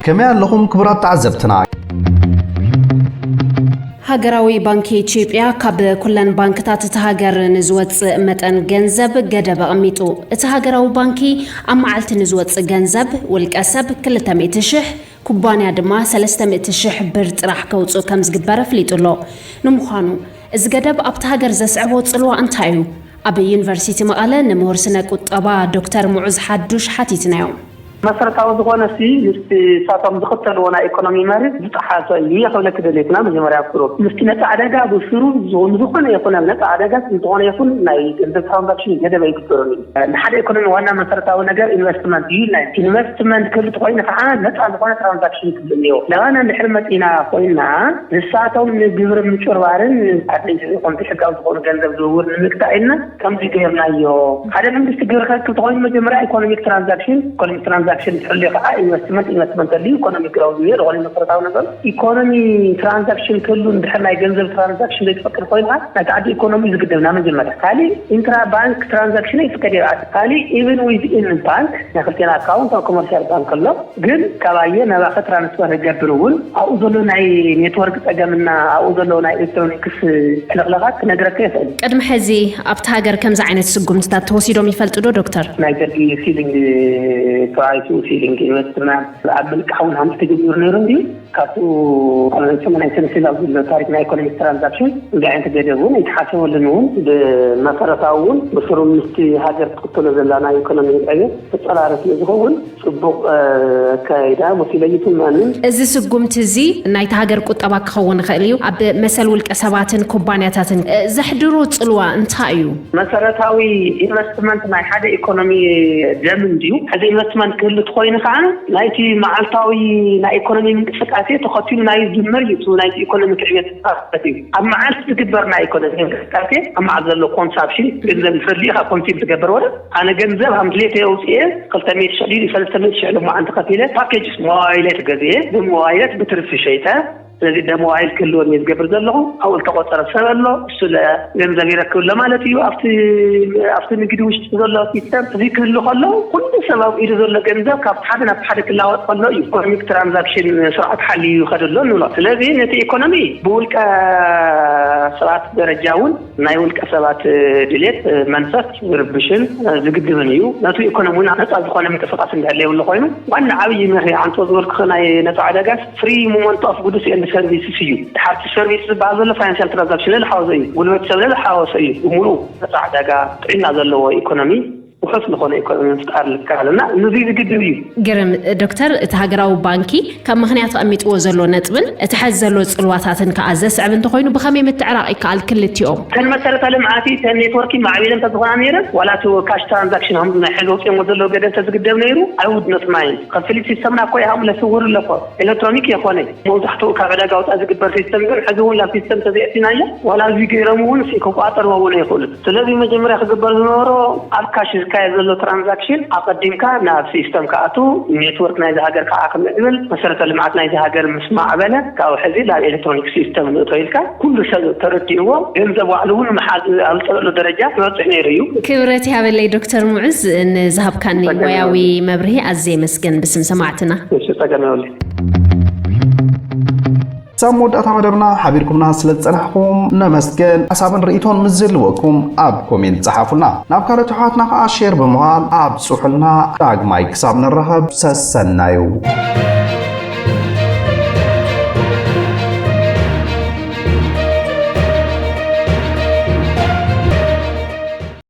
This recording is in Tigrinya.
ከመይ ኣለኹም ክቡራት ተዓዘብትና? ሃገራዊ ባንኪ ኢትዮጵያ ካብ ኩለን ባንክታት እታ ሃገር ንዝወጽእ መጠን ገንዘብ ገደብ ኣቐሚጡ። እቲ ሃገራዊ ባንኪ ኣብ መዓልቲ ንዝወጽእ ገንዘብ ውልቀ ሰብ ክልተ ሚእቲ ሽሕ፣ ኩባንያ ድማ ሰለስተ ሚእቲ ሽሕ ብር ጥራሕ ከውጽኡ ከም ዝግበር ኣፍሊጡ ኣሎ። ንምዃኑ እዚ ገደብ ኣብታ ሃገር ዘስዕቦ ጽልዋ እንታይ እዩ? ኣብ ዩኒቨርሲቲ መቐለ ንምሁር ስነ ቁጠባ ዶክተር ሙዑዝ ሓዱሽ ሓቲትናዮ። መሰረታዊ ዝኾነ ሲ ምስቲ ንሳቶም ዝኽተልዎ ናይ ኢኮኖሚ መሪ ዝጠሓሰ እዩ። ይኸብለክ ደሌትና መጀመርያ ብስሩ ምስቲ ነፃ ዕዳጋ ብስሩ ዝኾኑ ዝኾነ ይኹን ኣብ ነፃ ዕዳጋ ዝኾነ ይኹን ናይ ገንዘብ ትራንዛክሽን ገደብ ኣይግበሩን እዩ። ንሓደ ኢኮኖሚ ዋና መሰረታዊ ነገር ኢንቨስትመንት እዩ። ናይ ኢንቨስትመንት ክህሉ ተኾይኑ ከዓ ነፃ ዝኾነ ትራንዛክሽን ክህሉ እኒኦ። ለባና እንድሕር መፂና ኮይና ንሳቶም ንግብር ምጭርባርን ከምቲ ሕጋዊ ዝኾኑ ገንዘብ ዝውውር ንምግታእ ኢልና ከምዚ ገይርናዮ። ሓደ መንግስቲ ግብር ከክል ተኾይኑ መጀመርያ ኢኮኖሚክ ትራንዛክሽን፣ ኢኮኖሚክ ትራንዛክሽን ትሕልዮ ከዓ ኢንቨስትመንት፣ ኢንቨስትመንት ተልዩ ኢኮኖሚ ግሮዝ እዩ ዝኾነ መሰረታዊ ነገር። ኢኮኖሚ ትራንዛክሽን ክህሉ እንድሕር ናይ ገንዘብ ትራንዛክሽን ዘይትፈቅድ ኮይንካ ናይቲ ዓዲ ኢኮኖሚ ዝግደብና መጀመርያ። ካሊእ ኢንትራ ባንክ ትራንዛክሽን ይፍቀድ ይብኣት። ካሊእ ኢቨን ዊዝኢን ባንክ ናይ ክልቴና ኣካውንት ኣብ ኮመርሻል ባንክ ኣሎ። ግን ካባየ ናባኸ ትራንስፈር ይገብር እውን ኣብኡ ዘሎ ናይ ኔትወርክ ጸገምና ኣብኡ ዘሎ ናይ ኤሌክትሮኒክስ ሕልኽለኻት ክነግረካ ይኽእል። ቅድሚ ሕዚ ኣብቲ ሃገር ከምዚ ዓይነት ስጉምትታት ተወሲዶም ይፈልጡ ዶ ዶክተር? ናይ ደርጊ ሲሊንግ ተባሂቱ ሲሊንግ ኢንቨስትመንት ኣብ ምልቃሕ እውን ሃምቲ ተጀሚሩ ነይሩ እንድዩ። ካብኡ ሰማንያ ሰለስተ ኣብ ዘሎ ታሪክ ናይ ኢኮኖሚክ ትራንዛክሽን እንዲ ዓይነት ገደብ እውን ኣይተሓሰበሉን እውን ብመሰረታዊ እውን ብስሩ ምስቲ ሃገር ትቅትሎ ዘላ ናይ ኢኮኖሚ ዕብየት ተጸራሪ ስለ ዝኸውን ጽቡቕ ኣካይዳ መሲለ ይስምዐንን። እዚ ስጉምቲ እዚ ናይቲ ሃገር ቁጠባ ክኸውን ይኽእል እዩ፣ ኣብ መሰል ውልቀ ሰባትን ኩባንያታትን ዘሕድሮ ጽልዋ እንታይ እዩ? መሰረታዊ ኢንቨስትመንት ናይ ሓደ ኢኮኖሚ ደም እንድዩ። ሕዚ ኢንቨስትመንት ክህሉ ተኮይኑ ከዓ ናይቲ መዓልታዊ ናይ ኢኮኖሚ ምንቅስቃሴ ተኸቲሉ ናይ ዝጅምር እዩ። እቲ ናይቲ ኢኮኖሚ ክዕቤት ማለት እዩ። ኣብ መዓልቲ ዝግበር ናይ ኢኮኖሚ እንቅስቃሴ ኣብ መዓልቲ ዘሎ ኮንሳፕሽን ገንዘብ ይፈሊ ኢኻ ኮንሲም ትገብር ወረ ኣነ ገንዘብ ሃምድሌት የውፅኤ ክልተ ሚእቲ ሽሕ ድዩ ሰለስተ ሚእቲ ሽሕ ሎማዓንቲ ከፊለ ፓኬጅ ሞባይለት ገዝኤ ብሞባይለት ብትርፊ ሸይጠ ስለዚ ደሞ ዋይል ክህልወኒ ዝገብር ዘለኹ ኣብኡ ዝተቆፀረ ሰብ ኣሎ እሱ ገንዘብ ይረክብ ኣሎ ማለት እዩ። ኣብቲ ኣብቲ ንግዲ ውሽጢ ዘሎ ሲስተም እዚ ክህሉ ከሎ ኩሉ ሰብ ኣብ ኢዱ ዘሎ ገንዘብ ካብ ሓደ ናብ ሓደ ክላወጥ ከሎ እዩ ኢኮኖሚክ ትራንዛክሽን ስርዓት ሓልዩ ይኸድ ኣሎ ንብሎ። ስለዚ ነቲ ኢኮኖሚ ብውልቀ ሰባት ደረጃ እውን ናይ ውልቀ ሰባት ድሌት መንፈስ ዝርብሽን ዝግድብን እዩ። ነቲ ኢኮኖሚ እውን ነፃ ዝኾነ ምንቅስቃስ እንድሕር ዘይብሉ ኮይኑ ዋና ዓብዪ ምኽንያት ኣንቶ ዝበልኩ ናይ ነፃ ዕዳጋ free movement of goods and services እዩ። ድሓርቲ ሰርቪስ ዝበሃል ዘሎ ፋይናንሻል ትራንዛክሽን ለለ ሓወሰ እዩ። ጉልበት ሰብ ለለ ሓወሰ እዩ። ብምሉኡ ነፃ ዕዳጋ ጥዕና ዘለዎ ኢኮኖሚ ውሑስ ዝኾነ ኢኮኖሚ ምፍጣር ልከኣል እና ንዙይ ዝግድብ እዩ። ግርም ዶክተር፣ እቲ ሃገራዊ ባንኪ ከም ምኽንያት ኣቐሚጥዎ ዘሎ ነጥብን እቲ ሐዚ ዘሎ ጽልዋታትን ከኣ ዘስዕብ እንተኾይኑ ብኸመይ ምትዕራቕ ይከኣል ክልቲኦም? ተን መሰረተ ልምዓቲ ተን ኔትወርኪ ማዕቢለን ተዝኾና ነይረን ዋላ እቲ ካሽ ትራንዛክሽን ከም ናይ ሕዚ ወፂኦሞ ዘለዉ ገደብ ተዝግደብ ነይሩ ኣይውድነት ማይን ከፍሊት ሲስተምና እኮ ይሃም ለስውር ኣለኮ ኤሌክትሮኒክ የኾነ መብዛሕትኡ ካብ ዕዳጋ ወፃ ዝግበር ሲስተም ግን ሕዚ እውን ናብ ሲስተም ተዘይእቲናዮ ዋላ እዚ ገይሮም እውን ክቋጠርዎ እውን ኣይኽእሉን። ስለዚ መጀመርያ ክግበር ዝነበሮ ኣብ ካሽ ዝካየድ ዘሎ ትራንዛክሽን ኣቐዲምካ ናብ ሲስተም ክኣቱ ኔትወርክ ናይዚ ሃገር ከዓ ክምዕብል መሰረተ ልምዓት ናይዚ ሃገር ምስ ማዕበለ ካብኡ ሕዚ ናብ ኤሌክትሮኒክ ሲስተም ንእቶ ኢልካ ኩሉ ሰብ ተረዲእዎ ገንዘብ ባዕሉ እውን መሓዝ ኣብ ዝፀበሉ ደረጃ ክበፅሕ ነይሩ እዩ። ክብረት ይሃበለይ ዶክተር ሙዑዝ ንዝሃብካኒ ሞያዊ መብርሂ ኣዝየ የመስግን ብስም ሰማዕትና። እሺ ጸገም የብሉን። ሳብ መወዳእታ መደብና ሓቢርኩምና ስለ ዝጸናሕኩም ነመስግን። ሓሳብን ርእይቶን ምስ ዝህልወኩም ኣብ ኮሜንት ጸሓፉልና። ናብ ካልኦት ኣሕዋትና ከኣ ሼር ብምባል ኣብጽሑልና። ዳግማይ ክሳብ ንራኸብ ሰሰናዩ።